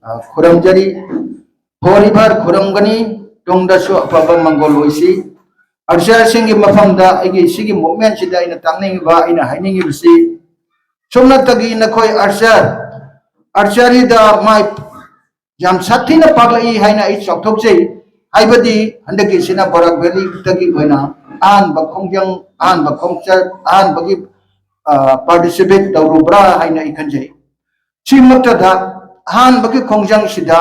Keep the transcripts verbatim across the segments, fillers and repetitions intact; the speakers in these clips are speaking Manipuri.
ꯑ, ꯈꯨꯔꯨꯝꯖꯔꯤ꯫ Forever ꯈꯨꯔꯨꯝꯒꯅꯤ, ꯇꯨꯡꯗꯁꯨ ꯑꯐꯕ ꯃꯪꯒꯣꯜ ꯑꯣꯏꯁꯤ꯫ Archerꯁꯤꯡꯒꯤ ꯃꯐꯝꯗ ꯑꯩꯒꯤ ꯁꯤꯒꯤ movementꯁꯤꯗ ꯑꯩꯅ ꯇꯥꯛꯅꯤꯡꯉꯤꯕ, ꯑꯩꯅ ꯍꯥꯏꯅꯤꯡꯉꯤꯕꯁꯤ, ꯁꯨꯞꯅꯇꯒꯤ ꯅꯈꯣꯏ archer, archeryꯗ ꯃꯥꯏ ꯌꯥꯝ ꯁꯥꯊꯤꯅ ꯄꯥꯛꯂꯛꯏ ꯍꯥꯏꯅ ꯑꯩ ꯆꯥꯎꯊꯣꯛꯆꯩ꯫ ꯍꯥꯏꯕꯗꯤ ꯍꯟꯗꯛꯀꯤꯁꯤꯅ ꯕꯔꯥꯛ ꯚꯦꯂꯤꯗꯒꯤ ꯑꯣꯏꯅ ꯑꯍꯥꯟꯕ ꯈꯣꯡꯖꯪ, ꯑꯍꯥꯟꯕ ꯈꯣꯡꯆꯠ, ꯑꯍꯥꯟꯕꯒꯤ, ꯑ, participate ꯇꯧꯔꯨꯕ꯭ꯔꯥ ꯍꯥꯏꯅ ꯑꯩ ꯈꯟꯖꯩ꯫ ꯁꯤꯃꯛꯇꯗ ꯑꯍꯥꯟꯕꯒꯤ ꯈꯣꯡꯖꯪꯁꯤꯗ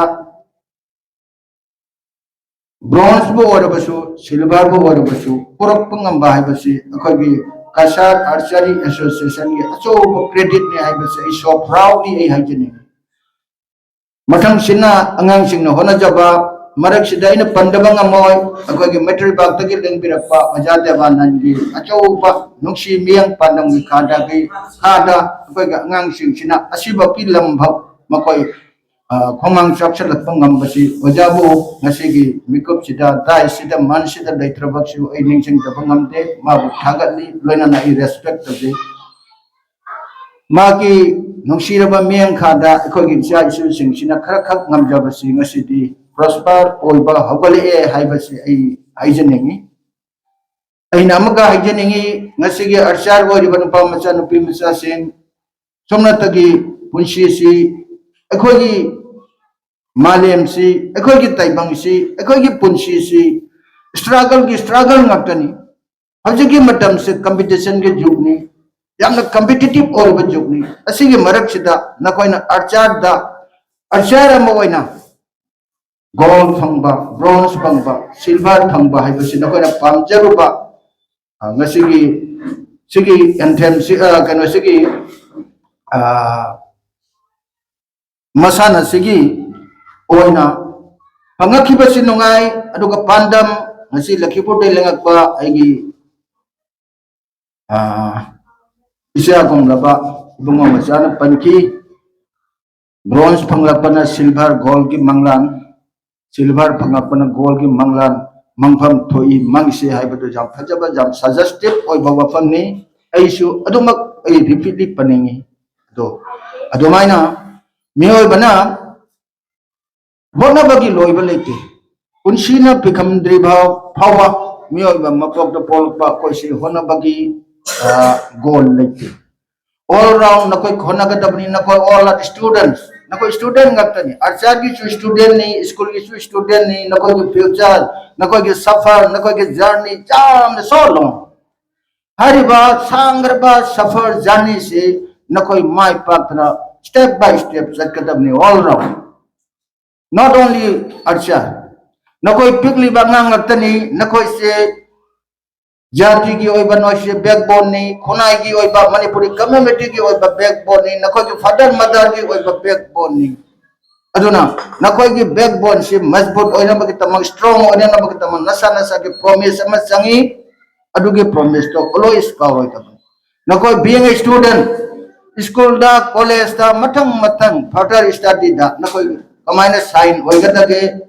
bronzeꯕꯨ ꯑꯣꯏꯔꯕꯁꯨ, silverꯕꯨ ꯑꯣꯏꯔꯕꯁꯨ ꯄꯨꯔꯛꯄ ꯉꯝꯕ ꯍꯥꯏꯕꯁꯤ ꯑꯩꯈꯣꯏꯒꯤ Cachar Archery Associationꯒꯤ ꯑꯆꯧꯕ creditꯅꯤ ꯍꯥꯏꯕꯁꯤ ꯑꯩ so proudly ꯑꯩ ꯍꯥꯏꯖꯅꯤꯡꯏ꯫ ꯃꯊꯪꯁꯤꯅ ꯑꯉꯥꯡꯁꯤꯡꯅ ꯍꯣꯠꯅꯖꯕ, ꯃꯔꯛꯁꯤꯗ ꯑꯩꯅ ꯄꯟꯗꯕ ꯉꯝꯃꯣꯏ, ꯑꯩꯈꯣꯏꯒꯤ ꯃꯩꯇ꯭ꯔꯩꯕꯥꯛꯇꯒꯤ ꯂꯦꯡꯕꯤꯔꯛꯄ ꯑꯣꯖꯥ ꯗꯦꯕꯥꯅꯟꯒꯤ ꯑꯆꯧꯕ ꯅꯨꯡꯁꯤ ꯃꯤꯌꯦꯡ ꯄꯥꯟꯗꯝꯒꯤ ꯈꯥꯗꯒꯤ, ꯈꯥꯗ ꯑꯩꯈꯣꯏꯒꯤ ꯑꯉꯥꯡꯁꯤꯡꯁꯤꯅ ꯑꯁꯤꯐꯥꯎꯒꯤ ꯂꯝꯐꯥꯎ ꯃꯈꯣꯏ, ꯑ, ꯈꯣꯡꯃꯥꯡ ꯆꯥꯎꯁꯤꯜꯂꯛꯄ ꯉꯝꯕꯁꯤ ꯑꯣꯖꯥꯕꯨ ꯉꯁꯤꯒꯤ ꯃꯤꯀꯨꯞꯁꯤꯗ, dais ꯁꯤꯗ, ꯃꯟꯁꯤꯗ ꯂꯩꯇ꯭ꯔꯕꯁꯨ ꯑꯩ ꯅꯤꯡꯁꯤꯡꯗꯕ ꯉꯝꯗꯦ꯫ ꯃꯥꯕꯨ ꯊꯥꯒꯠꯂꯤ, ꯂꯣꯏꯅꯅ ꯑꯩ respect ꯇꯧꯖꯩ꯫ ꯃꯥꯒꯤ ꯅꯨꯡꯁꯤꯔꯕ ꯃꯤꯠꯌꯦꯡꯈꯥꯗ ꯑꯩꯈꯣꯏꯒꯤ ꯏꯆꯥ ꯏꯁꯨꯁꯤꯡꯁꯤꯅ ꯈꯔꯈꯛ ꯉꯝꯖꯕꯁꯤ ꯉꯁꯤꯗꯤ prosper ꯑꯣꯏꯕ ꯍꯧꯒꯠꯂꯛꯑꯦ ꯍꯥꯏꯕꯁꯤ ꯑꯩ ꯍꯥꯏꯖꯅꯤꯡꯏ꯫ ꯑꯩꯅ ꯑꯃꯒ ꯍꯥꯏꯖꯅꯤꯡꯏ, ꯉꯁꯤꯒꯤ archer ꯑꯣꯏꯔꯤꯕ ꯅꯨꯄꯥ ꯃꯆꯥ, ꯅꯨꯄꯤ ꯃꯆꯥꯁꯤꯡ, ꯁꯣꯝꯅꯇꯒꯤ ꯄꯨꯟꯁꯤꯁꯤ, ꯑꯩꯈꯣꯏꯒꯤ ꯃꯥꯂꯦꯝꯁꯤ, ꯑꯩꯈꯣꯏꯒꯤ ꯇꯥꯏꯕꯪꯁꯤ, ꯑꯩꯈꯣꯏꯒꯤ ꯄꯨꯟꯁꯤꯁꯤ struggleꯒꯤ struggle ꯉꯥꯛꯇꯅꯤ꯫ ꯍꯧꯖꯤꯛꯀꯤ ꯃꯇꯝꯁꯤ competitionꯒꯤ ꯖꯨꯒꯅꯤ, ꯌꯥꯝꯅ competitive ꯑꯣꯏꯔꯕ ꯖꯨꯒꯅꯤ꯫ ꯑꯁꯤꯒꯤ ꯃꯔꯛꯁꯤꯗ ꯅꯈꯣꯏꯅ archerꯗ, archer ꯑꯃ ꯑꯣꯏꯅ gold ꯐꯪꯕ, bronze ꯐꯪꯕ, silver ꯐꯪꯕ ꯍꯥꯏꯕꯁꯤ ꯅꯈꯣꯏꯅ ꯄꯥꯝꯖꯔꯨꯕ, ꯑ, ꯉꯁꯤꯒꯤ ꯁꯤꯒꯤ anthemꯁꯤ, ꯑ, ꯀꯩꯅꯣꯁꯤꯒꯤ, ꯑ, ꯃꯁꯥꯟꯅꯁꯤꯒꯤ ꯑꯣꯏꯅ ꯐꯪꯉꯛꯈꯤꯕꯁꯤ ꯅꯨꯡꯉꯥꯏ꯫ ꯑꯗꯨꯒ ꯄꯥꯟꯗꯝ, ꯉꯁꯤ ꯂꯈꯤꯄꯨꯔꯗꯒꯤ ꯂꯦꯡꯉꯛꯄ ꯑꯩꯒꯤ, ꯑ, ꯏꯆꯥꯒꯨꯝꯂꯕ ꯏꯕꯨꯡꯉꯣ ꯃꯆꯥꯅ ꯄꯟꯈꯤ, bronze ꯐꯪꯂꯛꯄꯅ silver, goldꯒꯤ ꯃꯪꯂꯥꯟ, silver ꯐꯪꯂꯛꯄꯅ goldꯒꯤ ꯃꯪꯂꯥꯟ, ꯃꯪꯐꯝ ꯊꯣꯛꯏ, ꯃꯪꯁꯦ ꯍꯥꯏꯕꯗꯨ ꯌꯥꯝ ꯐꯖꯕ, ꯌꯥꯝ suggestive ꯑꯣꯏꯕ ꯋꯥꯐꯝꯅꯤ꯫ ꯑꯩꯁꯨ ꯑꯗꯨꯃꯛ ꯑꯩ repeatedly ꯄꯟꯅꯤꯡꯏ꯫ ꯑꯗꯣ ꯑꯗꯨꯃꯥꯏꯅ ꯃꯤꯑꯣꯏꯕꯅ ꯍꯣꯠꯅꯕꯒꯤ ꯂꯣꯏꯕ ꯂꯩꯇꯦ꯫ ꯄꯨꯟꯁꯤꯅ ꯄꯤꯈꯝꯗ꯭ꯔꯤ ꯐꯥꯎ ꯐꯥꯎꯕ ꯃꯤꯑꯣꯏꯕ ꯃꯄꯣꯛꯇ ꯄꯣꯛꯂꯛꯄ ꯑꯩꯈꯣꯏꯁꯤ ꯍꯣꯠꯅꯕꯒꯤ ꯒꯣꯜ ꯂꯩꯇꯦ꯫ ꯑꯣꯜ ꯔꯥꯎꯟ ꯅꯈꯣꯏ ꯍꯣꯠꯅꯒꯗꯕꯅꯤ꯫ ꯅꯈꯣꯏ ꯑꯣꯜ ꯑꯥꯔ ꯁ꯭ꯇꯨꯗꯦꯟꯠꯁ, ꯅꯈꯣꯏ ꯁ꯭ꯇꯨꯗꯦꯟꯠ ꯉꯥꯛꯇꯅꯤ꯫ ꯑꯥꯔꯆꯥꯔꯒꯤꯁꯨ ꯁ꯭ꯇꯨꯗꯦꯟꯠꯅꯤ, ꯁ꯭ꯀꯨꯜꯒꯤꯁꯨ ꯁ꯭ꯇꯨꯗꯦꯟꯠꯅꯤ꯫ ꯅꯈꯣꯏꯒꯤ ꯐ꯭ꯌꯨꯆꯔ, ꯅꯈꯣꯏꯒꯤ ꯁꯐꯔ, ꯅꯈꯣꯏꯒꯤ ꯖꯔꯅꯤ ꯌꯥꯝꯅ ꯁꯣꯜꯂꯣ꯫ ꯍꯥꯏꯔꯤꯕ ꯁꯥꯡꯈ꯭ꯔꯕ ꯁꯐꯔ ꯖꯔꯅꯤꯁꯤ ꯅꯈꯣꯏ ꯃꯥꯏ ꯄꯥꯛꯇꯅ ꯁ꯭ꯇꯦꯞ ꯕꯥꯏ ꯁ꯭ꯇꯦꯞ ꯆꯠꯀꯗꯕꯅꯤ꯫ All round, not only archer. ꯅꯈꯣꯏ ꯄꯤꯛꯂꯤꯕ ꯑꯉꯥꯡ ꯉꯥꯛꯇꯅꯤ꯫ ꯅꯈꯣꯏꯁꯦ ꯖꯥꯇꯤꯒꯤ ꯑꯣꯏꯕ ꯅꯣꯏꯁꯦ ꯕꯦꯛꯕꯣꯟꯅꯤ꯫ ꯈꯨꯟꯅꯥꯏꯒꯤ ꯑꯣꯏꯕ, ꯃꯅꯤꯄꯨꯔꯤ ꯀꯝꯃ꯭ꯌꯨꯅꯤꯇꯤꯒꯤ ꯑꯣꯏꯕ ꯕꯦꯛꯕꯣꯟꯅꯤ꯫ ꯅꯈꯣꯏꯒꯤ ꯐꯥꯗꯔ ꯃꯗꯔꯒꯤ ꯑꯣꯏꯕ ꯕꯦꯛꯕꯣꯟꯅꯤ꯫ ꯑꯗꯨꯅ ꯅꯈꯣꯏꯒꯤ ꯕꯦꯛꯕꯣꯟꯁꯤ ꯃꯖꯕꯨꯠ ꯑꯣꯏꯅꯕꯒꯤꯗꯃꯛ, ꯁ꯭ꯇꯔꯣꯡ ꯑꯣꯏꯅꯅꯕꯒꯤꯗꯃꯛ ꯅꯁꯥ ꯅꯁꯥꯒꯤ ꯄ꯭ꯔꯣꯃꯤꯁ ꯑꯃ ꯆꯪꯏ꯫ ꯑꯗꯨꯒꯤ ꯄ꯭ꯔꯣꯃꯤꯁꯇꯣ ꯑꯣꯜꯋꯦꯁ ꯀꯥꯎꯔꯣꯏꯗꯕꯅꯤ꯫ ꯅꯈꯣꯏ ꯕꯤꯌꯤꯡ ꯑꯦ ꯁ꯭ꯇꯨꯗꯦꯟꯠ, ꯁ꯭ꯀꯨꯜꯗ, ꯀꯣꯂꯦꯖꯇ ꯃꯊꯪ ꯃꯊꯪ ꯐꯔꯗꯔ ꯁ꯭ꯇꯗꯤꯗ ꯅꯈꯣꯏ ꯀꯃꯥꯏꯅ ꯁꯥꯏꯟ ꯑꯣꯏꯒꯗꯒꯦ,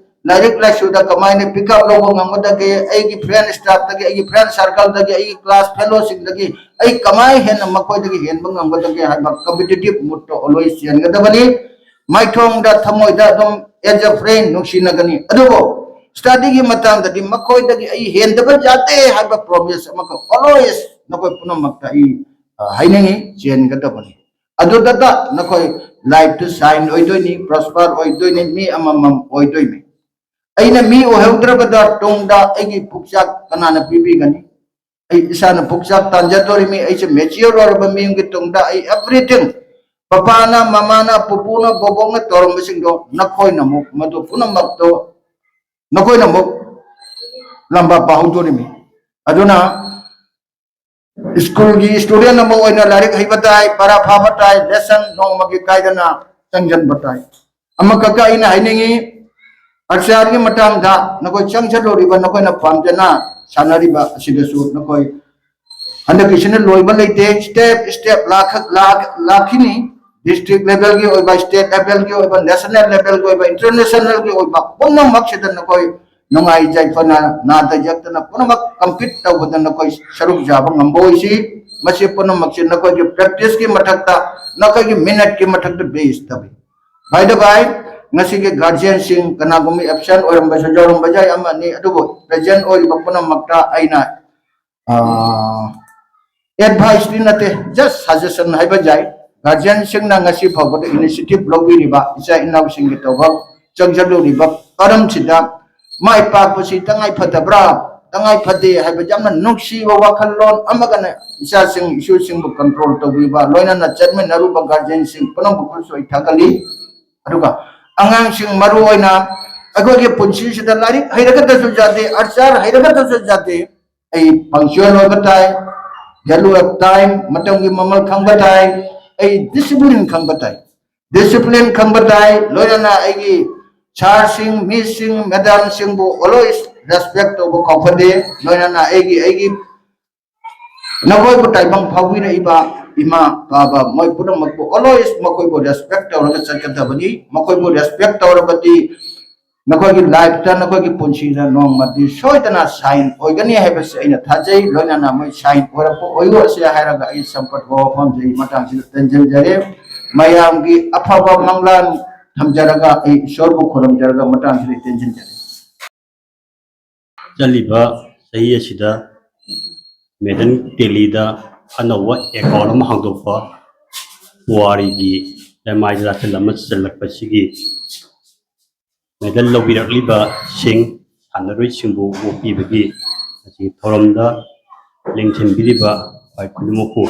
ꯂꯥꯏꯔꯤꯛ ꯂꯥꯏꯁꯨꯗ ꯀꯃꯥꯏꯅ ꯄꯤꯛ ꯑꯞ ꯂꯧꯕ ꯉꯝꯒꯗꯒꯦ, ꯑꯩꯒꯤ ꯐ꯭ꯔꯦꯟ ꯁ꯭ꯇꯥꯐꯇꯒꯤ, ꯑꯩꯒꯤ ꯐ꯭ꯔꯦꯟ ꯁꯔꯀꯜꯗꯒꯤ, ꯑꯩꯒꯤ ꯀ꯭ꯂꯥꯁ ꯐꯦꯂꯣꯁꯤꯡꯗꯒꯤ ꯑꯩ ꯀꯃꯥꯏꯅ ꯍꯦꯟꯅ ꯃꯈꯣꯏꯗꯒꯤ ꯍꯦꯟꯕ ꯉꯝꯒꯗꯒꯦ ꯍꯥꯏꯕ ꯀꯝꯄꯤꯇꯤꯇꯤꯞ ꯃꯨꯗꯇꯣ ꯑꯣꯜꯋꯦꯁ ꯆꯦꯟꯒꯗꯕꯅꯤ꯫ ꯃꯥꯏꯊꯣꯡꯗ, ꯊꯃꯣꯏꯗ ꯑꯗꯨꯝ ꯑꯦꯖ ꯑ ꯐ꯭ꯔꯦꯟ ꯅꯨꯡꯁꯤꯅꯒꯅꯤ꯫ ꯑꯗꯨꯕꯨ ꯁ꯭ꯇꯗꯤꯒꯤ ꯃꯇꯥꯡꯗꯗꯤ ꯃꯈꯣꯏꯗꯒꯤ ꯑꯩ ꯍꯦꯟꯗꯕ ꯌꯥꯗꯦ ꯍꯥꯏꯕ ꯄ꯭ꯔꯣꯃꯤꯁ ꯑꯃꯈꯛ ꯑꯣꯜꯋꯦꯁ ꯅꯈꯣꯏ ꯄꯨꯝꯅꯃꯛꯇ ꯑꯩ, ꯑ, ꯍꯥꯏꯅꯤꯡꯏ, ꯆꯦꯟꯒꯗꯕꯅꯤ꯫ ꯑꯗꯨꯗꯇ ꯅꯈꯣꯏ ꯂꯥꯏꯐꯇ ꯁꯥꯏꯟ ꯑꯣꯏꯗꯣꯏꯅꯤ, ꯄ꯭ꯔꯣꯁꯄꯔ ꯑꯣꯏꯗꯣꯏꯅꯤ, ꯃꯤ ꯑꯃꯃꯝ ꯑꯣꯏꯗꯣꯏꯅꯤ꯫ ꯑꯩꯅ ꯃꯤ ꯑꯣꯏꯍꯧꯗ꯭ꯔꯕꯗ ꯇꯨꯡꯗ ꯑꯩꯒꯤ ꯄꯨꯛꯆꯥꯛ ꯀꯅꯥꯅ ꯄꯤꯕꯤꯒꯅꯤ? ꯑꯩ ꯏꯁꯥꯅ ꯄꯨꯛꯆꯥꯛ ꯇꯥꯟꯖꯗꯣꯔꯤꯃꯤ꯫ ꯑꯩꯁꯦ ꯃꯦꯆꯤꯌꯣꯔ ꯑꯣꯏꯔꯕ ꯃꯤ ꯑꯃꯒꯤ ꯇꯨꯡꯗ ꯑꯩ ꯑꯦꯚ꯭ꯔꯤꯊꯤꯡ, ꯄꯄꯥꯅ, ꯃꯃꯥꯅ, ꯄꯨꯄꯨꯅ, ꯕꯣꯕꯣꯛꯅ ꯇꯧꯔꯝꯕꯁꯤꯡꯗꯣ ꯅꯈꯣꯏꯅ ꯑꯃꯨꯛ ꯃꯗꯨ ꯄꯨꯝꯅꯃꯛꯇꯣ ꯅꯈꯣꯏꯅ ꯑꯃꯨꯛ ꯂꯝꯕꯥ ꯄꯥꯍꯧꯗꯣꯔꯤꯃꯤ꯫ ꯑꯗꯨꯅ ꯁ꯭ꯀꯨꯜꯒꯤ ꯁ꯭ꯇꯨꯗꯦꯟꯠ ꯑꯃ ꯑꯣꯏꯅ ꯂꯥꯏꯔꯤꯛ ꯍꯩꯕ ꯇꯥꯏ, ꯄꯔꯥ ꯐꯥꯕ ꯇꯥꯏ, ꯂꯦꯁꯟ ꯅꯣꯡꯃꯒꯤ ꯀꯥꯏꯗꯅ ꯆꯪꯁꯤꯟꯕ ꯇꯥꯏ꯫ ꯑꯃꯈꯛꯀ ꯑꯩꯅ ꯍꯥꯏꯅꯤꯡꯉꯤ, ꯑꯥꯔꯆꯥꯔꯒꯤ ꯃꯇꯥꯡꯗ ꯅꯈꯣꯏ ꯆꯪꯁꯤꯜꯂꯨꯔꯤꯕ, ꯅꯈꯣꯏꯅ ꯄꯥꯝꯖꯅ ꯁꯥꯟꯅꯔꯤꯕ ꯑꯁꯤꯗꯁꯨ ꯅꯈꯣꯏ ꯍꯟꯗꯛꯀꯤꯁꯤꯅ ꯂꯣꯏꯕ ꯂꯩꯇꯦ, ꯁ꯭ꯇꯦꯞ ꯁ꯭ꯇꯦꯞ ꯂꯥꯛꯈ-, ꯂꯥꯛ-, ꯂꯥꯛꯈꯤꯅꯤ꯫ ꯗꯤꯁꯇ꯭ꯔꯤꯛ ꯂꯦꯚꯦꯜꯒꯤ ꯑꯣꯏꯕ, ꯁ꯭ꯇꯦꯠ ꯂꯦꯚꯦꯜꯒꯤ ꯑꯣꯏꯕ, ꯅꯦꯁꯅꯦꯜ ꯂꯦꯚꯦꯜꯒꯤ ꯑꯣꯏꯕ, ꯏꯟꯇꯔꯅꯦꯁꯅꯦꯜꯒꯤ ꯑꯣꯏꯕ ꯄꯨꯝꯅꯃꯛꯁꯤꯗ ꯅꯈꯣꯏ ꯅꯨꯡꯉꯥꯏ ꯌꯥꯏꯐꯅ, ꯅꯥꯗ ꯌꯦꯛꯇꯅ ꯄꯨꯝꯅꯃꯛ ꯀꯝꯄꯤꯠ ꯇꯧꯕꯗ ꯅꯈꯣꯏ ꯁꯔꯨꯛ ꯌꯥꯕ ꯉꯝꯕ ꯑꯣꯏꯁꯤ꯫ ꯃꯁꯤ ꯄꯨꯝꯅꯃꯛꯁꯤ ꯅꯈꯣꯏꯒꯤ ꯄ꯭ꯔꯦꯛꯇꯤꯁꯀꯤ ꯃꯊꯛꯇ, ꯅꯈꯣꯏꯒꯤ ꯃꯤꯅꯠꯀꯤ ꯃꯊꯛꯇ ꯕꯦꯖ ꯇꯧꯏ꯫ By the way, ꯉꯁꯤꯒꯤ ꯒꯥꯔꯖꯤꯌꯟꯁꯤꯡ ꯀꯅꯥꯒꯨꯝꯕ ꯑꯦꯕꯁꯦꯟ ꯑꯣꯏꯔꯝꯕꯁꯨ ꯌꯥꯎꯔꯝꯕ ꯌꯥꯏ, ꯑꯃꯅꯤ, ꯑꯗꯨꯕꯨ ꯄ꯭ꯔꯦꯖꯦꯟ ꯑꯣꯏꯔꯤꯕ ꯄꯨꯝꯅꯃꯛꯇ ꯑꯩꯅ ꯑꯦꯗꯚꯥꯏꯁꯇꯤ ꯅꯠꯇꯦ, ꯖꯁ ꯁꯖꯦꯁꯟ ꯍꯥꯏꯕ ꯌꯥꯏ꯫ ꯒꯥꯔꯖꯤꯌꯟꯁꯤꯡꯅ ꯉꯁꯤ ꯐꯥꯎꯕꯗ ꯏꯅꯤꯁꯤꯌꯦꯇꯤꯚ ꯂꯧꯕꯤꯔꯤꯕ, ꯏꯆꯥ ꯏꯅꯥꯎꯁꯤꯡꯒꯤ ꯇꯧꯕ ꯆꯪꯁꯤꯜꯂꯨꯔꯤꯕ ꯄꯔꯝꯁꯤꯗ ꯃꯥꯏ ꯄꯥꯛꯄꯁꯤ ꯇꯉꯥꯏ ꯐꯗꯕ꯭ꯔꯥ, ꯇꯉꯥꯏ ꯐꯗꯦ ꯍꯥꯏꯕ ꯌꯥꯝꯅ ꯅꯨꯡꯁꯤꯕ ꯋꯥꯈꯜꯂꯣꯟ ꯑꯃꯒꯅ ꯏꯆꯥꯁꯤꯡ ꯏꯁꯨꯁꯤꯡꯕꯨ ꯀꯟꯇ꯭ꯔꯣꯜ ꯇꯧꯕꯤꯕ, ꯂꯣꯏꯅꯅ ꯆꯠꯃꯤꯟꯅꯔꯨꯕ ꯒꯥꯔꯖꯤꯌꯟꯁꯤꯡ ꯄꯨꯝꯅꯃꯛꯄꯨꯁꯨ ꯑꯩ ꯊꯥꯒꯠꯂꯤ꯫ ꯑꯗꯨꯒ ꯑꯉꯥꯡꯁꯤꯡ ꯃꯔꯨ ꯑꯣꯏꯅ ꯑꯩꯈꯣꯏꯒꯤ ꯄꯨꯟꯁꯤꯁꯤꯗ ꯂꯥꯏꯔꯤꯛ ꯍꯩꯔꯒꯗꯁꯨ ꯌꯥꯗꯦ, ꯑꯆꯥꯔ ꯍꯩꯔꯒꯗꯁꯨ ꯌꯥꯗꯦ, ꯑꯩ ꯄꯪꯆꯨꯋꯦꯜ ꯑꯣꯏꯕ ꯇꯥꯏ, ꯚꯦꯂꯨ ꯑꯣꯐ ꯇꯥꯏꯝ, ꯃꯇꯝꯒꯤ ꯃꯃꯜ ꯈꯪꯕ ꯇꯥꯏ, ꯑꯩ ꯗꯤꯁꯤꯄ꯭ꯂꯤꯟ ꯈꯪꯕ ꯇꯥꯏ꯫ ꯗꯤꯁꯤꯄ꯭ꯂꯤꯟ ꯈꯪꯕ ꯇꯥꯏ, ꯂꯣꯏꯅꯅ ꯑꯩꯒꯤ ꯁꯥꯔꯁꯤꯡ, ꯃꯤꯁꯁꯤꯡ, ꯃꯦꯗꯥꯝꯁꯤꯡꯕꯨ ꯑꯣꯜꯋꯦꯁ ꯔꯦꯁꯄꯦꯛ ꯇꯧꯕ ꯀꯥꯎꯐꯗꯦ, ꯂꯣꯏꯅꯅ ꯑꯩꯒꯤ ꯑꯩꯒꯤ ꯅꯈꯣꯏꯕꯨ ꯇꯥꯏꯕꯪ ꯐꯥꯎꯕꯤꯔꯛꯏꯕ ꯏꯃꯥ ꯄꯥꯕ ꯃꯣꯏ ꯄꯨꯝꯅꯃꯛꯄꯨ ꯑꯣꯜꯋꯦꯁ ꯃꯈꯣꯏꯕꯨ ꯔꯦꯁꯄꯦꯛ ꯇꯧꯔꯒ ꯆꯠꯀꯗꯕꯅꯤ꯫ ꯃꯈꯣꯏꯕꯨ ꯔꯦꯁꯄꯦꯛ ꯇꯧꯔꯕꯗꯤ ꯅꯈꯣꯏꯒꯤ ꯂꯥꯏꯐꯇ, ꯅꯈꯣꯏꯒꯤ ꯄꯨꯟꯁꯤꯗ ꯅꯣꯡꯃꯗꯤ ꯁꯣꯏꯗꯅ ꯁꯥꯏꯟ ꯑꯣꯏꯒꯅꯤ ꯍꯥꯏꯕꯁꯤ ꯑꯩꯅ ꯊꯥꯖꯩ꯫ ꯂꯣꯏꯅꯅ ꯃꯣꯏ ꯁꯥꯏꯟ ꯑꯣꯏꯔꯛꯄ ꯑꯣꯏꯌꯨ ꯑꯁꯤ ꯍꯥꯏꯔꯒ ꯑꯩ ꯁꯝꯄꯠ ꯋꯥꯐꯝꯁꯤ ꯑꯩ ꯃꯇꯥꯡꯁꯤꯗ ꯇꯦꯟꯁꯤꯟꯖꯔꯦ꯫ ꯃꯌꯥꯝꯒꯤ ꯑꯐꯕ ꯃꯪꯂꯥꯟ ꯊꯝꯖꯔꯒ ꯑꯩ ꯏꯁꯣꯔꯕꯨ ꯈꯨꯔꯨꯝꯖꯔꯒ ꯃꯇꯥꯡꯁꯤꯗ ꯇꯦꯟꯁꯤꯟꯖꯔꯦ꯫ ꯆꯠꯂꯤꯕ ꯆꯍꯤ ꯑꯁꯤꯗ ꯃꯦꯗꯟ ꯇꯦꯂꯤꯗ ꯑꯅꯧꯕ ꯑꯦꯀꯥꯎꯟ ꯑꯃ ꯍꯥꯡꯗꯣꯛꯄ ꯄꯨꯋꯥꯔꯤꯒꯤ ꯂꯩꯃꯥꯏꯗ ꯂꯥꯆꯟ ꯑꯃ ꯆꯜꯂꯛꯄꯁꯤꯒꯤ ꯃꯦꯗꯜ ꯂꯧꯕꯤꯔꯛꯂꯤꯕꯁꯤꯡ ꯁꯥꯟꯅꯔꯣꯏꯁꯤꯡꯕꯨ ꯑꯣꯛꯄꯤꯕꯒꯤ ꯑꯁꯤꯒꯤ ꯊꯧꯔꯝꯗ ꯂꯦꯡꯁꯤꯟꯕꯤꯔꯤꯕ ꯈ꯭ꯋꯥꯏ ꯈꯨꯗꯤꯡꯃꯛꯄꯨ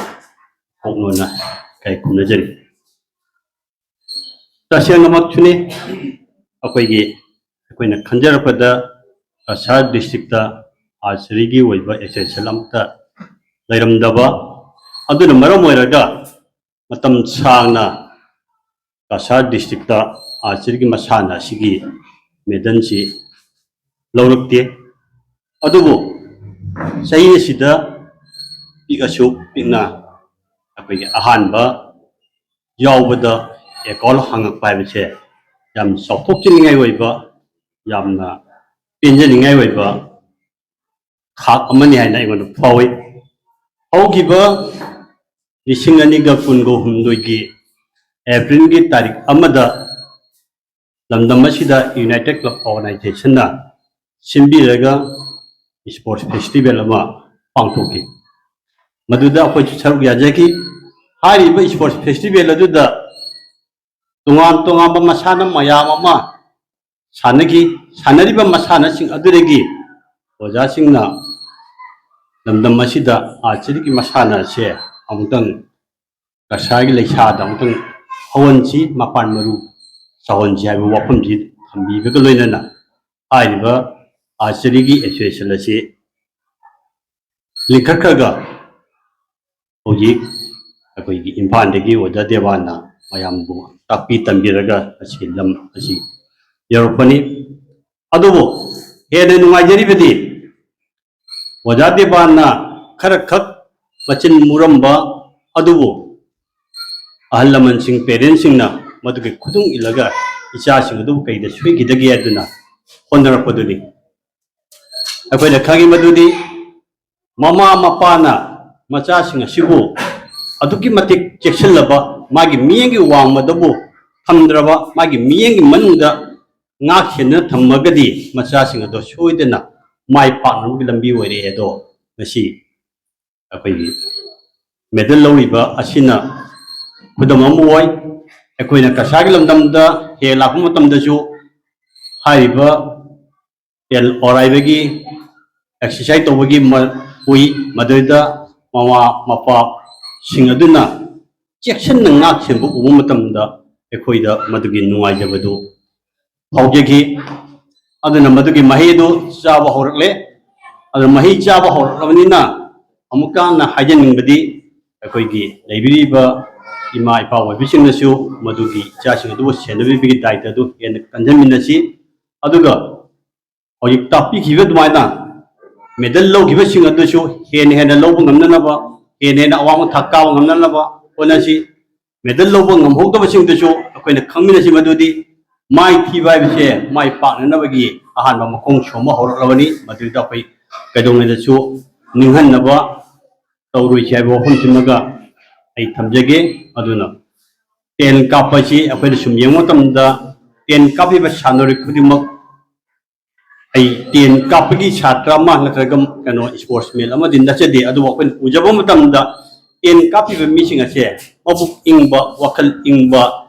ꯄꯣꯛꯅꯣꯅ ꯏꯀꯥꯏ ꯈꯨꯝꯅꯖꯔꯤ꯫ ꯇꯁꯦꯡꯅꯃꯛꯁꯨꯅꯤ, ꯑꯩꯈꯣꯏꯒꯤ, ꯑꯩꯈꯣꯏꯅ ꯈꯟꯖꯔꯛꯄꯗ ꯀꯁꯥꯔ ꯗꯤꯁꯇ꯭ꯔꯤꯛꯇ ꯑꯥꯔꯆꯔꯤꯒꯤ ꯑꯣꯏꯕ ꯑꯦꯁꯣꯁꯤꯌꯦꯁꯟ ꯑꯃꯠꯇ ꯂꯩꯔꯝꯗꯕ, ꯑꯗꯨꯅ ꯃꯔꯝ ꯑꯣꯏꯔꯒ ꯃꯇꯝ ꯁꯥꯡꯅ ꯀꯁꯥꯔ ꯗꯤꯁꯇ꯭ꯔꯤꯛꯇ ꯑꯥꯔꯆꯔꯤꯒꯤ ꯃꯁꯥꯟꯅ ꯑꯁꯤꯒꯤ ꯃꯦꯗꯜꯁꯤ ꯂꯧꯔꯛꯇꯦ꯫ ꯑꯗꯨꯕꯨ ꯆꯍꯤ ꯑꯁꯤꯗ ꯄꯤꯛꯑꯁꯨ ꯄꯤꯛꯅ ꯑꯩꯈꯣꯏꯒꯤ ꯑꯍꯥꯟꯕ ꯌꯥꯎꯕꯗ ꯑꯦꯀꯥꯎꯟ ꯍꯥꯡꯉꯛꯄ ꯍꯥꯏꯕꯁꯦ ꯌꯥꯝ ꯆꯥꯎꯊꯣꯛꯆꯅꯤꯡꯉꯥꯏ ꯑꯣꯏꯕ, ꯌꯥꯝꯅ ꯄꯦꯟꯖꯅꯤꯡꯉꯥꯏ ꯑꯣꯏꯕ ꯊꯥꯛ ꯑꯃꯅꯤ ꯍꯥꯏꯅ ꯑꯩꯉꯣꯟꯗ ꯐꯥꯎꯏ꯫ ꯍꯧꯈꯤꯕ ꯂꯤꯁꯤꯡ ꯑꯅꯤꯒ ꯀꯨꯟꯒ ꯍꯨꯝꯗꯣꯏꯒꯤ ꯑꯦꯄ꯭ꯔꯤꯜꯒꯤ ꯇꯥꯔꯤꯛ ꯑꯃꯗ ꯂꯝꯗꯝ ꯑꯁꯤꯗ United Club Organizationꯅ ꯁꯤꯟꯕꯤꯔꯒ Sports Festival ꯑꯃ ꯄꯥꯡꯊꯣꯛꯈꯤ꯫ ꯃꯗꯨꯗ ꯑꯩꯈꯣꯏꯁꯨ ꯁꯔꯨꯛ ꯌꯥꯖꯈꯤ꯫ ꯍꯥꯏꯔꯤꯕ Sports Festival ꯑꯗꯨꯗ ꯇꯣꯉꯥꯟ ꯇꯣꯉꯥꯟꯕ ꯃꯁꯥꯟꯅ ꯃꯌꯥꯝ ꯑꯃ ꯁꯥꯟꯅꯈꯤ꯫ ꯁꯥꯟꯅꯔꯤꯕ ꯃꯁꯥꯟꯅꯁꯤꯡ ꯑꯗꯨꯗꯒꯤ ꯑꯣꯖꯥꯁꯤꯡꯅ ꯂꯝꯗꯝ ꯑꯁꯤꯗ archeryꯒꯤ ꯃꯁꯥꯟꯅ ꯑꯁꯦ ꯑꯃꯨꯛꯇꯪ ꯀꯁꯥꯔꯒꯤ ꯂꯩꯁꯥꯗ ꯑꯃꯨꯛꯇꯪ ꯍꯧꯍꯟꯁꯤ, ꯃꯄꯥꯟ ꯃꯔꯨ ꯆꯥꯎꯍꯟꯁꯤ ꯍꯥꯏꯕ ꯋꯥꯐꯝꯁꯤ ꯊꯝꯕꯤꯕꯒ ꯂꯣꯏꯅꯅ ꯍꯥꯏꯔꯤꯕ archeryꯒꯤ association ꯑꯁꯤ ꯂꯤꯡꯈꯠꯈ꯭ꯔꯒ ꯍꯧꯖꯤꯛ ꯑꯩꯈꯣꯏꯒꯤ ꯏꯝꯐꯥꯜꯗꯒꯤ ꯑꯣꯖꯥ ꯗꯦꯋꯥꯟꯅ ꯃꯌꯥꯝꯕꯨ ꯇꯥꯛꯄꯤ ꯇꯝꯕꯤꯔꯒ ꯑꯁꯤ ꯂꯝ ꯑꯁꯤ ꯌꯧꯔꯛꯄꯅꯤ꯫ ꯑꯗꯨꯕꯨ ꯍꯦꯟꯅ ꯅꯨꯡꯉꯥꯏꯖꯔꯤꯕꯗꯤ ꯑꯣꯖꯥ ꯗꯦꯋꯥꯟꯅ ꯈꯔ ꯈꯛ ꯃꯆꯤꯟ ꯃꯨꯔꯝꯕ ꯑꯗꯨꯕꯨ ꯑꯍꯜ ꯂꯃꯟꯁꯤꯡ, parentꯁꯤꯡꯅ ꯃꯗꯨꯒꯤ ꯈꯨꯗꯨꯡ ꯏꯜꯂꯒ ꯏꯆꯥꯁꯤꯡ ꯑꯗꯨꯕꯨ ꯀꯩꯗ ꯁꯣꯏꯈꯤꯗꯒꯦ ꯍꯥꯏꯗꯨꯅ ꯍꯣꯠꯅꯔꯛꯄꯗꯨꯅꯤ꯫ ꯑꯩꯈꯣꯏꯅ ꯈꯪꯉꯤ ꯃꯗꯨꯗꯤ ꯃꯃꯥ ꯃꯄꯥꯅ ꯃꯆꯥꯁꯤꯡ ꯑꯁꯤꯕꯨ ꯑꯗꯨꯛꯀꯤ ꯃꯇꯤꯛ ꯆꯦꯛꯁꯤꯜꯂꯕ, ꯃꯥꯒꯤ ꯃꯤꯠꯌꯦꯡꯒꯤ ꯋꯥꯡꯃꯗꯕꯨ ꯊꯝꯗ꯭ꯔꯕ, ꯃꯥꯒꯤ ꯃꯤꯠꯌꯦꯡꯒꯤ ꯃꯅꯨꯡꯗ ꯉꯥꯛ ꯁꯦꯟꯗꯨꯅ ꯊꯝꯃꯒꯗꯤ ꯃꯆꯥꯁꯤꯡ ꯑꯗꯣ ꯁꯣꯏꯗꯅ ꯃꯥꯏ ꯄꯥꯛꯅꯕꯒꯤ ꯂꯝꯕꯤ ꯑꯣꯏꯔꯛꯑꯦ꯫ ꯑꯗꯣ ꯉꯁꯤ ꯑꯩꯈꯣꯏꯒꯤ medal ꯂꯧꯔꯤꯕ ꯑꯁꯤꯅ ꯈꯨꯗꯝ ꯑꯃ ꯑꯣꯏ꯫ ꯑꯩꯈꯣꯏꯅ ꯀꯁꯥꯔꯒꯤ ꯂꯝꯗꯝꯗ ꯍꯦꯛ ꯂꯥꯛꯄ ꯃꯇꯝꯗꯁꯨ ꯍꯥꯏꯔꯤꯕ ꯇꯦꯜ ꯑꯣꯔꯥꯏꯕꯒꯤ exercise ꯇꯧꯕꯒꯤ ꯃ-, ꯎꯏ꯫ ꯃꯗꯨꯗ ꯃꯃꯥ ꯃꯄꯥꯁꯤꯡ ꯑꯗꯨꯅ ꯆꯦꯛꯁꯤꯟꯅ ꯉꯥꯛ ꯁꯦꯟꯕ ꯎꯕ ꯃꯇꯝꯗ ꯑꯩꯈꯣꯏꯗ ꯃꯗꯨꯒꯤ ꯅꯨꯡꯉꯥꯏꯖꯕꯗꯨ ꯐꯥꯎꯖꯈꯤ꯫ ꯑꯗꯨꯅ ꯃꯗꯨꯒꯤ ꯃꯍꯩ ꯑꯗꯨ ꯆꯥꯕ ꯍꯧꯔꯛꯂꯦ꯫ ꯑꯗꯨꯅ ꯃꯍꯩ ꯆꯥꯕ ꯍꯧꯔꯛꯂꯕꯅꯤꯅ ꯑꯃꯨꯛꯀ ꯍꯟꯅ ꯍꯥꯏꯖꯅꯤꯡꯕꯗꯤ ꯑꯩꯈꯣꯏꯒꯤ ꯂꯩꯕꯤꯔꯤꯕ ꯏꯃꯥ ꯏꯄꯥ ꯑꯣꯏꯕꯁꯤꯡꯅꯁꯨ ꯃꯗꯨꯒꯤ ꯏꯆꯥꯁꯤꯡ ꯑꯗꯨꯕꯨ ꯁꯦꯟꯅꯕꯤꯕꯒꯤ ꯗꯥꯏꯇ ꯑꯗꯨ ꯍꯦꯟꯅ ꯀꯟꯖꯟꯃꯤꯟꯅꯁꯤ꯫ ꯑꯗꯨꯒ ꯍꯧꯖꯤꯛ ꯇꯥꯛꯄꯤꯈꯤꯕ ꯑꯗꯨꯃꯥꯏꯅ medal ꯂꯧꯈꯤꯕꯁꯤꯡ ꯑꯗꯨꯁꯨ ꯍꯦꯟꯅ ꯍꯦꯟꯅ ꯂꯧꯕ ꯉꯝꯅꯅꯕ, ꯍꯦꯟꯅ ꯍꯦꯟꯅ ꯑꯋꯥꯡꯕ ꯊꯥꯛ ꯀꯥꯕ ꯉꯝꯅꯅꯕ ꯍꯣꯠꯅꯁꯤ꯫ Medal ꯂꯧꯕ ꯉꯝꯍꯧꯗꯕꯁꯤꯡꯗꯨꯁꯨ ꯑꯩꯈꯣꯏꯅ ꯈꯪꯃꯤꯟꯅꯁꯤ ꯃꯗꯨꯗꯤ ꯃꯥꯏ ꯊꯤꯕ ꯍꯥꯏꯕꯁꯦ ꯃꯥꯏ ꯄꯥꯛꯅꯅꯕꯒꯤ ꯑꯍꯥꯟꯕ ꯃꯈꯣꯡ ꯁꯣꯝꯕ ꯍꯧꯔꯛꯂꯕꯅꯤ꯫ ꯃꯗꯨꯗ ꯑꯩꯈꯣꯏ ꯀꯩꯗꯧꯉꯩꯗꯁꯨ ꯅꯤꯡꯍꯟꯅꯕ ꯇꯧꯔꯣꯏꯁꯤ ꯍꯥꯏꯕ ꯋꯥꯐꯝꯁꯤꯃꯒ ꯑꯩ ꯊꯝꯖꯒꯦ꯫ ꯑꯗꯨꯅ ꯇꯦꯟ ꯀꯥꯞꯄ ꯑꯁꯤ ꯑꯩꯈꯣꯏꯅ ꯁꯨꯝ ꯌꯦꯡꯕ ꯃꯇꯝꯗ ꯇꯦꯟ ꯀꯥꯞꯄꯤꯕ ꯁꯥꯟꯅꯔꯣꯏ ꯈꯨꯗꯤꯡꯃꯛ ꯑꯩ ꯇꯦꯟ ꯀꯥꯞꯄꯒꯤ ꯁꯥꯇ꯭ꯔ ꯑꯃ ꯅꯠꯇ꯭ꯔꯒ ꯀꯩꯅꯣ ꯏꯁꯄꯣꯔꯠꯁꯃꯦꯟ ꯑꯃꯗꯤ ꯅꯠꯆꯗꯦ꯫ ꯑꯗꯨꯕꯨ ꯑꯩꯈꯣꯏꯅ ꯎꯖꯕ ꯃꯇꯝꯗ ꯇꯦꯟ ꯀꯥꯞꯄꯤꯕ ꯃꯤꯁꯤꯡ ꯑꯁꯦ ꯃꯕꯨꯛ ꯏꯪꯕ, ꯋꯥꯈꯜ ꯏꯪꯕ,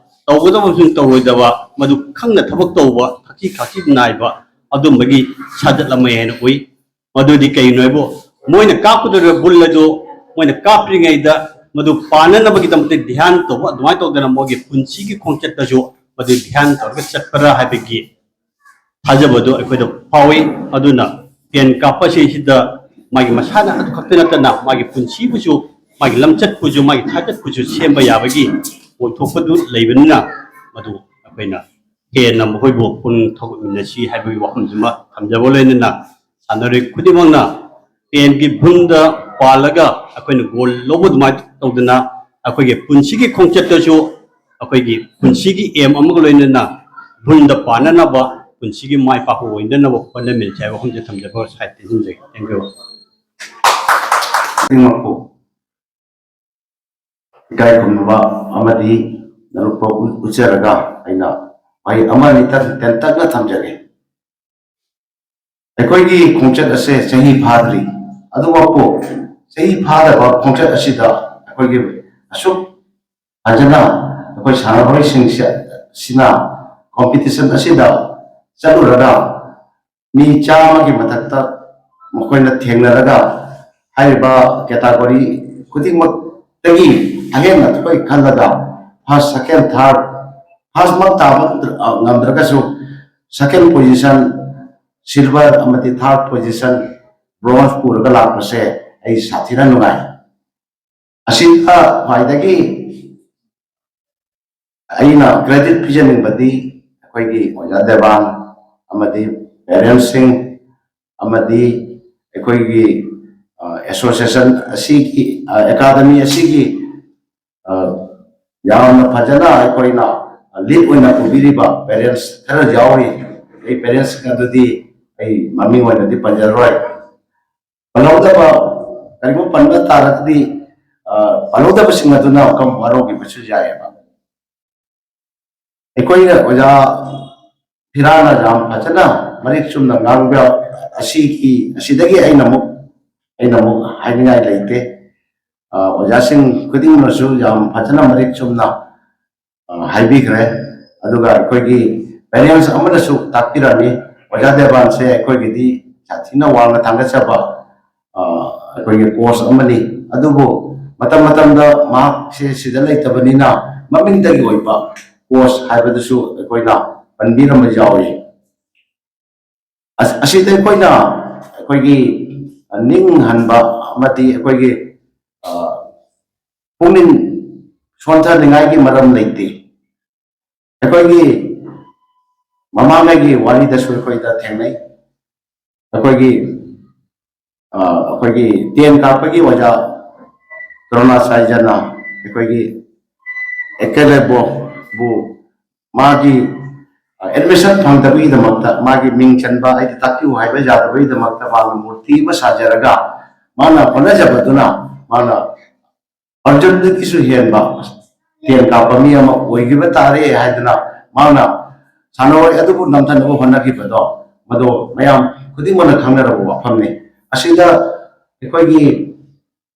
ꯇꯧꯒꯗꯕ ꯑꯃꯁꯨꯡ ꯇꯧꯔꯣꯏꯗꯕ ꯃꯗꯨ ꯈꯪꯅ ꯊꯕꯛ ꯇꯧꯕ, ꯈꯥꯛꯆꯤ ꯈꯥꯛꯆꯤ ꯅꯥꯏꯕ ꯑꯗꯨꯝꯕꯒꯤ ꯁꯥꯖꯠ ꯑꯃ ꯍꯥꯏꯅ ꯎꯏ꯫ ꯃꯗꯨꯗꯤ ꯀꯩꯅꯣ ꯍꯥꯏꯕꯨ, ꯃꯣꯏꯅ ꯀꯥꯞꯀꯗꯧꯔꯤꯕ ꯕꯨꯜ ꯑꯗꯨ ꯃꯣꯏꯅ ꯀꯥꯞꯇ꯭ꯔꯤꯉꯩꯗ ꯃꯗꯨ ꯄꯥꯟꯅꯅꯕꯒꯤꯗꯃꯛꯇ ꯙ꯭ꯌꯥꯟ ꯇꯧꯕ, ꯑꯗꯨꯃꯥꯏꯅ ꯇꯧꯗꯅ ꯃꯣꯏꯒꯤ ꯄꯨꯟꯁꯤꯒꯤ ꯈꯣꯡꯆꯠꯇꯁꯨ ꯃꯗꯨ ꯙ꯭ꯌꯥꯟ ꯇꯧꯔꯒ ꯆꯠꯄ꯭ꯔꯥ ꯍꯥꯏꯕꯒꯤ ꯊꯥꯖꯕꯗꯨ ꯑꯩꯈꯣꯏꯗ ꯐꯥꯎꯏ꯫ ꯑꯗꯨꯅ ꯇꯦꯟ ꯀꯥꯞꯄ ꯑꯁꯤꯁꯤꯗ ꯃꯥꯒꯤ ꯃꯁꯥꯟꯅ ꯑꯗꯨ ꯈꯛꯇ ꯅꯠꯇꯅ ꯃꯥꯒꯤ ꯄꯨꯟꯁꯤꯕꯨꯁꯨ, ꯃꯥꯒꯤ ꯂꯝꯆꯠꯄꯨꯁꯨ, ꯃꯥꯒꯤ ꯊꯥꯆꯠꯄꯨꯁꯨ ꯁꯦꯝꯕ ꯌꯥꯕꯒꯤ ꯑꯣꯏꯊꯣꯛꯄꯗꯨ ꯂꯩꯕꯅꯤꯅ ꯃꯗꯨ ꯑꯩꯈꯣꯏꯅ ꯍꯦꯟꯅ ꯃꯈꯣꯏꯕꯨ ꯄꯨꯛꯅꯤꯡ ꯊꯧꯒꯠꯃꯤꯟꯅꯁꯤ ꯍꯥꯏꯕꯒꯤ ꯋꯥꯐꯝꯁꯤꯃ ꯊꯝꯖꯕ ꯂꯣꯏꯅꯅ ꯁꯥꯟꯅꯔꯣꯏ ꯈꯨꯗꯤꯡꯃꯛꯅ ꯇꯦꯟꯒꯤ ꯕꯨꯜꯗ ꯄꯥꯜꯂꯒ ꯑꯩꯈꯣꯏꯅ ꯒꯣꯜ ꯂꯧꯕ ꯑꯗꯨꯃꯥꯏꯅ ꯇꯧꯗꯅ ꯑꯩꯈꯣꯏꯒꯤ ꯄꯨꯟꯁꯤꯒꯤ ꯈꯣꯡꯆꯠꯇꯁꯨ ꯑꯩꯈꯣꯏꯒꯤ ꯄꯨꯟꯁꯤꯒꯤ ꯑꯦꯝ ꯑꯃꯒ ꯂꯣꯏꯅꯅ ꯕꯨꯜꯗ ꯄꯥꯟꯅꯅꯕ, ꯄꯨꯟꯁꯤꯒꯤ ꯃꯥꯏ ꯄꯥꯛꯄ ꯑꯣꯏꯅꯅꯕ ꯍꯣꯠꯅꯃꯤꯟꯅꯁꯤ ꯍꯥꯏꯕ ꯋꯥꯐꯝꯁꯦ ꯊꯝꯖꯕ ꯁꯥꯏꯠꯇ ꯊꯝꯖꯒꯦ꯫ Thank you. ꯈꯨꯗꯤꯡꯃꯛꯄꯨ ꯏꯀꯥꯏ ꯈꯨꯝꯅꯕ ꯑꯃꯗꯤ ꯅꯔꯨꯛꯄ ꯎ-, ꯎꯠꯆꯔꯒ ꯑꯩꯅ ꯋꯥꯍꯩ ꯑꯃ ꯑꯅꯤꯇꯪ ꯇꯦꯟꯇꯛꯅ ꯊꯝꯖꯒꯦ꯫ ꯑꯩꯈꯣꯏꯒꯤ ꯈꯣꯡꯆꯠ ꯑꯁꯦ ꯆꯍꯤ ꯐꯥꯗ꯭ꯔꯤ꯫ ꯑꯗꯨꯃꯛꯄꯨ ꯆꯍꯤ ꯐꯥꯗꯕ ꯈꯣꯡꯆꯠ ꯑꯁꯤꯗ ꯑꯩꯈꯣꯏꯒꯤ ꯑꯁꯨꯛ ꯐꯖꯅ ꯑꯩꯈꯣꯏ ꯁꯥꯟꯅꯔꯣꯏꯁꯤꯡꯁꯦ, ꯁꯤꯅ ꯀꯣꯝꯄꯤꯇꯤꯁꯟ ꯑꯁꯤꯗ ꯆꯠꯂꯨꯔꯒ ꯃꯤ ꯆꯥꯝꯃꯒꯤ ꯃꯊꯛꯇ ꯃꯈꯣꯏꯅ ꯊꯦꯡꯅꯔꯒ ꯍꯥꯏꯔꯤꯕ ꯀꯦꯇꯥꯒꯣꯔꯤ ꯈꯨꯗꯤꯡꯃꯛꯇꯒꯤ ꯑꯍꯦꯟꯕ ꯊꯣꯏ ꯈꯜꯂꯒ ꯐꯥꯔꯁ, ꯁꯦꯀꯦꯟ, ꯊꯥꯔꯠ, ꯐꯥꯔꯁꯃꯛ ꯇꯥꯕ ꯉꯝꯗ꯭ꯔꯒꯁꯨ ꯁꯦꯀꯦꯟ ꯄꯣꯖꯤꯁꯟ, ꯁꯤꯜꯚꯔ ꯑꯃꯗꯤ ꯊꯥꯔꯠ ꯄꯣꯖꯤꯁꯟ, ꯕ꯭ꯔꯣꯟꯖ ꯄꯨꯔꯒ ꯂꯥꯛꯄꯁꯦ ꯑꯩ ꯁꯥꯊꯤꯅ ꯅꯨꯡꯉꯥꯏ꯫ ꯑꯁꯤꯗ ꯈ꯭ꯋꯥꯏꯗꯒꯤ ꯑꯩꯅ ꯀ꯭ꯔꯦꯗꯤꯠ ꯄꯤꯖꯅꯤꯡꯕꯗꯤ ꯑꯩꯈꯣꯏꯒꯤ ꯑꯣꯖꯥ ꯗꯦꯕꯥꯟ ꯑꯃꯗꯤ ꯄꯦꯔꯦꯟꯁꯁꯤꯡ ꯑꯃꯗꯤ ꯑꯩꯈꯣꯏꯒꯤ, ꯑ, ꯑꯦꯁꯣꯁꯤꯌꯦꯁꯟ ꯑꯁꯤꯒꯤ, ꯑ, ꯑꯦꯀꯥꯗꯃꯤ ꯑꯁꯤꯒꯤ, ꯑ, ꯌꯥꯝꯅ ꯐꯖꯅ ꯑꯩꯈꯣꯏꯅ ꯂꯤꯗ ꯑꯣꯏꯅ ꯄꯨꯕꯤꯔꯤꯕ ꯄꯦꯔꯦꯟꯁ ꯈꯔ ꯌꯥꯎꯔꯤ꯫ ꯑꯩ ꯄꯦꯔꯦꯟꯁꯁꯤꯡ ꯑꯗꯨꯗꯤ ꯑꯩ ꯃꯃꯤꯡ ꯑꯣꯏꯅꯗꯤ ꯄꯟꯖꯔꯔꯣꯏ꯫ ꯄꯜꯍꯧꯗꯕ, ꯀꯔꯤꯒꯨꯝꯕ ꯄꯟꯕ ꯇꯥꯔꯒꯗꯤ, ꯑ, ꯄꯜꯍꯧꯗꯕꯁꯤꯡ ꯑꯗꯨꯅ ꯋꯥꯔꯧꯕꯤꯕꯁꯨ ꯌꯥꯏꯑꯕ꯫ ꯑꯩꯈꯣꯏꯅ ꯑꯣꯖꯥ ꯐꯤꯔꯥꯅ ꯌꯥꯝ ꯐꯖꯅ ꯃꯔꯤꯛ ꯆꯨꯝꯅ ꯉꯥꯡꯕ ꯑꯁꯤꯒꯤ, ꯑꯁꯤꯗꯒꯤ ꯑꯩꯅ ꯑꯃꯨꯛ, ꯑꯩꯅ ꯑꯃꯨꯛ ꯍꯥꯏꯅꯤꯡꯉꯥꯏ ꯂꯩꯇꯦ꯫ ꯑ, ꯑꯣꯖꯥꯁꯤꯡ ꯈꯨꯗꯤꯡꯃꯛꯅꯁꯨ ꯌꯥꯝ ꯐꯖꯅ ꯃꯔꯤꯛ ꯆꯨꯝꯅ, ꯑ, ꯍꯥꯏꯕꯤꯈ꯭ꯔꯦ꯫ ꯑꯗꯨꯒ ꯑꯩꯈꯣꯏꯒꯤ parents ꯑꯃꯅꯁꯨ ꯇꯥꯛꯄꯤꯔꯝꯃꯤ, "ꯑꯣꯖꯥ ꯗꯦꯕꯥꯟꯁꯦ ꯑꯩꯈꯣꯏꯒꯤꯗꯤ ꯁꯥꯊꯤꯅ ꯋꯥꯡꯅ ꯊꯥꯡꯒꯠꯆꯕ, ꯑ, ꯑꯩꯈꯣꯏꯒꯤ coach ꯑꯃꯅꯤ꯫ ꯑꯗꯨꯕꯨ ꯃꯇꯝ ꯃꯇꯝꯗ ꯃꯍꯥꯛꯁꯦ ꯁꯤꯗ ꯂꯩꯇꯕꯅꯤꯅ ꯃꯃꯤꯡꯗꯒꯤ ꯑꯣꯏꯕ coach ꯍꯥꯏꯕꯗꯨꯁꯨ ꯑꯩꯈꯣꯏꯅ ꯄꯟꯕꯤꯔꯝꯕ ꯌꯥꯎꯏ"꯫ ꯑꯁ-, ꯑꯁꯤꯗ ꯑꯩꯈꯣꯏꯅ, ꯑꯩꯈꯣꯏꯒꯤ ꯅꯤꯡꯍꯟꯕ ꯑꯃꯗꯤ ꯑꯩꯈꯣꯏꯒꯤ, ꯑ, ꯄꯨꯛꯅꯤꯡ ꯁꯣꯟꯊꯅꯤꯡꯉꯥꯏꯒꯤ ꯃꯔꯝ ꯂꯩꯇꯦ꯫ ꯑꯩꯈꯣꯏꯒꯤ ꯃꯃꯥꯡꯉꯩꯒꯤ ꯋꯥꯔꯤꯗꯁꯨ ꯑꯩꯈꯣꯏꯗ ꯊꯦꯡꯅꯩ꯫ ꯑꯩꯈꯣꯏꯒꯤ, ꯑ, ꯑꯩꯈꯣꯏꯒꯤ ten ꯀꯥꯔꯛꯄꯒꯤ ꯑꯣꯖꯥ ꯗ꯭ꯔꯣꯅꯥꯆꯥꯔꯌꯅ ꯑꯩꯈꯣꯏꯒꯤ ꯑꯦꯀꯦꯂꯦꯕꯣꯕꯨ ꯃꯥꯒꯤ, ꯑ, admission ꯐꯪꯗꯕꯒꯤꯗꯃꯛꯇ, ꯃꯥꯒꯤ ꯃꯤꯡ ꯆꯟꯕ ꯍꯥꯏꯗꯤ ꯇꯥꯛꯄꯤꯌꯨ ꯍꯥꯏꯕ ꯌꯥꯗꯕꯒꯤꯗꯃꯛꯇ ꯃꯥꯅ ꯃꯨꯔꯇꯤ ꯑꯃ ꯁꯥꯖꯔꯒ ꯃꯥꯅ ꯍꯣꯠꯅꯖꯕꯗꯨꯅ ꯃꯥꯅ ꯑꯔꯖꯨꯟꯗꯒꯤꯁꯨ ꯍꯦꯟꯕ ten ꯀꯥꯔꯛꯄ ꯃꯤ ꯑꯃ ꯑꯣꯏꯈꯤꯕ ꯇꯥꯔꯦ ꯍꯥꯏꯗꯅ ꯃꯥꯅ ꯁꯥꯟꯅꯔꯣꯏ ꯑꯗꯨꯕꯨ ꯅꯝꯊꯅꯕ ꯍꯣꯠꯅꯈꯤꯕꯗꯣ, ꯃꯗꯨ ꯃꯌꯥꯝ ꯈꯨꯗꯤꯡꯃꯛꯅ ꯈꯪꯅꯔꯕ ꯋꯥꯐꯝꯅꯤ꯫ ꯑꯁꯤꯗ ꯑꯩꯈꯣꯏꯒꯤ,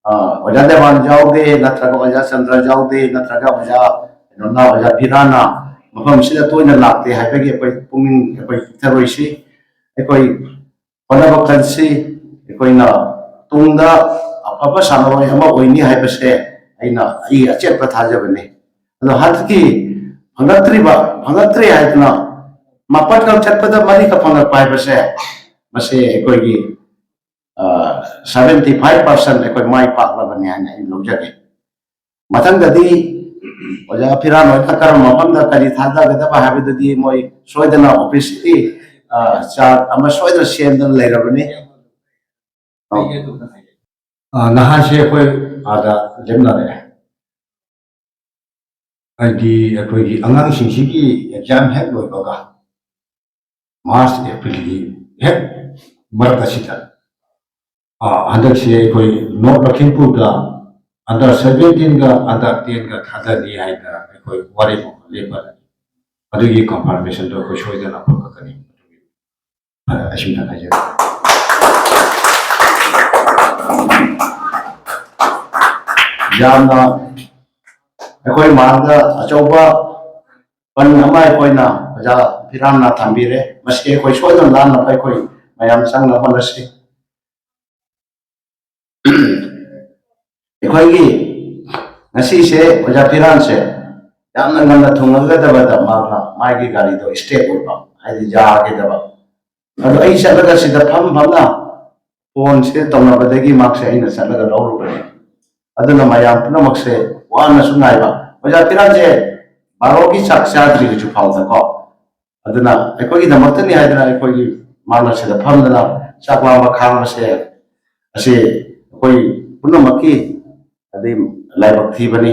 ꯑ, ꯑꯣꯖꯥ ꯗꯦꯋꯥꯟ ꯌꯥꯎꯗꯦ, ꯅꯠꯇ꯭ꯔꯒ ꯑꯣꯖꯥ ꯆꯟꯗ꯭ꯔ ꯌꯥꯎꯗꯦ, ꯅꯠꯇ꯭ꯔꯒ ꯑꯣꯖꯥ ꯀꯩꯅꯣꯅ, ꯑꯣꯖꯥ ꯐꯤꯔꯥꯅ ꯃꯐꯝꯁꯤꯗ ꯇꯣꯏꯅ ꯂꯥꯛꯇꯦ ꯍꯥꯏꯕꯒꯤ ꯑꯩꯈꯣꯏ ꯄꯨꯛꯅꯤꯡ ꯑꯩꯈꯣꯏ ꯄꯤꯛꯊꯔꯣꯏꯁꯤ꯫ ꯑꯩꯈꯣꯏ ꯍꯣꯠꯅꯕ ꯀꯟꯁꯤ꯫ ꯑꯩꯈꯣꯏꯅ ꯇꯨꯡꯗ ꯑꯐꯕ ꯁꯥꯟꯅꯔꯣꯏ ꯑꯃ ꯑꯣꯏꯅꯤ ꯍꯥꯏꯕꯁꯦ ꯑꯩꯅ, ꯑꯩꯒꯤ ꯑꯆꯦꯠꯄ ꯊꯥꯖꯕꯅꯤ꯫ ꯑꯗꯣ ꯍꯟꯗꯛꯀꯤ ꯐꯪꯂꯛꯇ꯭ꯔꯤꯕ, ꯐꯪꯂꯛꯇ꯭ꯔꯦ ꯍꯥꯏꯗꯅ ꯃꯥꯄꯜꯈꯛ ꯆꯠꯄꯗ ꯃꯔꯤꯈꯛ ꯐꯪꯂꯛꯄ ꯍꯥꯏꯕꯁꯦ, ꯃꯁꯤ ꯑꯩꯈꯣꯏꯒꯤ, ꯑ, seventy five percent ꯑꯩꯈꯣꯏ ꯃꯥꯏ ꯄꯥꯛꯂꯕꯅꯤ ꯍꯥꯏꯅ ꯑꯩ ꯂꯧꯖꯒꯦ꯫ ꯃꯊꯪꯗꯗꯤ ꯑꯣꯖꯥ ꯐꯤꯔꯥꯟ ꯍꯣꯏꯅ ꯀꯔꯝꯕ ꯃꯐꯝꯗ ꯀꯔꯤ ꯊꯥꯗꯒꯗꯕ ꯍꯥꯏꯕꯗꯨꯗꯤ ꯃꯣꯏ ꯁꯣꯏꯗꯅ office ꯀꯤ, ꯑ, chart ꯑꯃ ꯁꯣꯏꯗꯅ ꯁꯦꯝꯗꯅ ꯂꯩꯔꯕꯅꯤ꯫ ꯑ, ꯅꯍꯥꯟꯁꯦ ꯑꯩꯈꯣꯏ ꯑꯥꯗ ꯂꯦꯞꯅꯔꯦ꯫ ꯍꯥꯏꯗꯤ ꯑꯩꯈꯣꯏꯒꯤ ꯑꯉꯥꯡꯁꯤꯡꯁꯤꯒꯤ exam ꯍꯦꯛ ꯂꯣꯏꯕꯒ, March, April ꯒꯤ ꯍꯦꯛ ꯃꯔꯛ ꯑꯁꯤꯗ, ꯑ, ꯍꯟꯗꯛꯁꯤ ꯑꯩꯈꯣꯏ North ꯂꯈꯤꯝꯄꯨꯔꯗ under seventeen ꯒ under ten ꯒ ꯊꯥꯗꯅꯤ ꯍꯥꯏꯅ ꯑꯩꯈꯣꯏ ꯋꯥꯔꯦꯞ ꯑꯃ ꯂꯦꯞꯄ ꯂꯩ꯫ ꯑꯗꯨꯒꯤ ꯀꯟꯐꯔꯃꯦꯁꯟꯗꯣ ꯑꯩꯈꯣꯏ ꯁꯣꯏꯗꯅ ꯐꯪꯉꯛꯀꯅꯤ꯫ ꯑꯁꯤꯝꯇ ꯍꯥꯏꯖꯔꯦ꯫ ꯌꯥꯝꯅ ꯑꯩꯈꯣꯏ ꯃꯥꯡꯗ ꯑꯆꯧꯕ ꯄꯟ ꯑꯃ ꯑꯩꯈꯣꯏꯅ ꯑꯣꯖꯥ ꯐꯤꯔꯥꯝꯅ ꯊꯝꯕꯤꯔꯦ꯫ ꯃꯁꯤ ꯑꯩꯈꯣꯏ ꯁꯣꯏꯗꯅ ꯂꯥꯟꯅꯕ ꯑꯩꯈꯣꯏ ꯃꯌꯥꯝ ꯆꯪꯅꯕ ꯍꯣꯠꯅꯁꯤ꯫ ꯑꯩꯈꯣꯏꯒꯤ ꯉꯁꯤꯁꯦ ꯑꯣꯖꯥ ꯐꯤꯔꯥꯟꯁꯦ ꯌꯥꯝꯅ ꯉꯟꯅ ꯊꯨꯡꯉꯒꯗꯕꯗ ꯃꯥꯒ ꯃꯥꯒꯤ ꯒꯥꯔꯤꯗꯣ ꯏꯁꯇꯦꯛ ꯑꯣꯏꯕ, ꯍꯥꯏꯗꯤ ꯌꯥꯈꯤꯗꯕ꯫ ꯑꯗꯣ ꯑꯩ ꯆꯠꯂꯒ ꯁꯤꯗ ꯐꯝ ꯐꯝꯅ ꯐꯣꯟꯁꯦ ꯇꯧꯅꯕꯗꯒꯤ ꯃꯥꯁꯦ ꯑꯩꯅ ꯆꯠꯂꯒ ꯂꯧꯔꯨꯕꯅꯦ꯫ ꯑꯗꯨꯅ ꯃꯌꯥꯝ ꯄꯨꯝꯅꯃꯛꯁꯦ ꯋꯥꯅꯁꯨ ꯉꯥꯏꯕ꯫ ꯑꯣꯖꯥ ꯐꯤꯔꯥꯟꯁꯦ ꯕꯥꯔꯣꯒꯤ ꯆꯥꯛ ꯆꯥꯗ꯭ꯔꯤ ꯍꯧꯖꯤꯛ ꯐꯥꯎꯗꯀꯣ꯫ ꯑꯗꯨꯅ ꯑꯩꯈꯣꯏꯒꯤꯗꯃꯛꯇꯅꯤ ꯍꯥꯏꯗꯅ ꯑꯩꯈꯣꯏꯒꯤ ꯃꯥꯅ ꯁꯤꯗ ꯐꯝꯗꯅ ꯆꯥꯛ ꯂꯥꯝꯕ ꯈꯥꯡꯕꯁꯦ, ꯑꯁꯤ ꯑꯩꯈꯣꯏ ꯄꯨꯝꯅꯃꯛꯀꯤ ꯑꯗꯩ ꯂꯥꯏꯕꯛ ꯊꯤꯕꯅꯤ꯫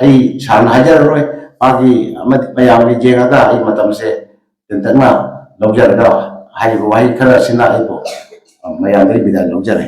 ꯑꯩ ꯁꯥꯡꯅ ꯍꯥꯏꯖꯔꯔꯣꯏ, ꯃꯥꯒꯤ ꯑꯃꯗꯤ ꯃꯌꯥꯝꯒꯤ ꯌꯦꯡꯉꯒ ꯑꯩ ꯃꯇꯝꯁꯦ ꯇꯦꯟꯇꯛꯅ ꯂꯧꯖꯔꯒ ꯍꯥꯏꯔꯤꯕ ꯋꯥꯍꯩ ꯈꯔ ꯑꯁꯤꯅ ꯑꯩꯕꯨ ꯃꯌꯥꯝꯗꯒꯤ ꯕꯤꯗꯥꯏ ꯂꯧꯖꯔꯦ꯫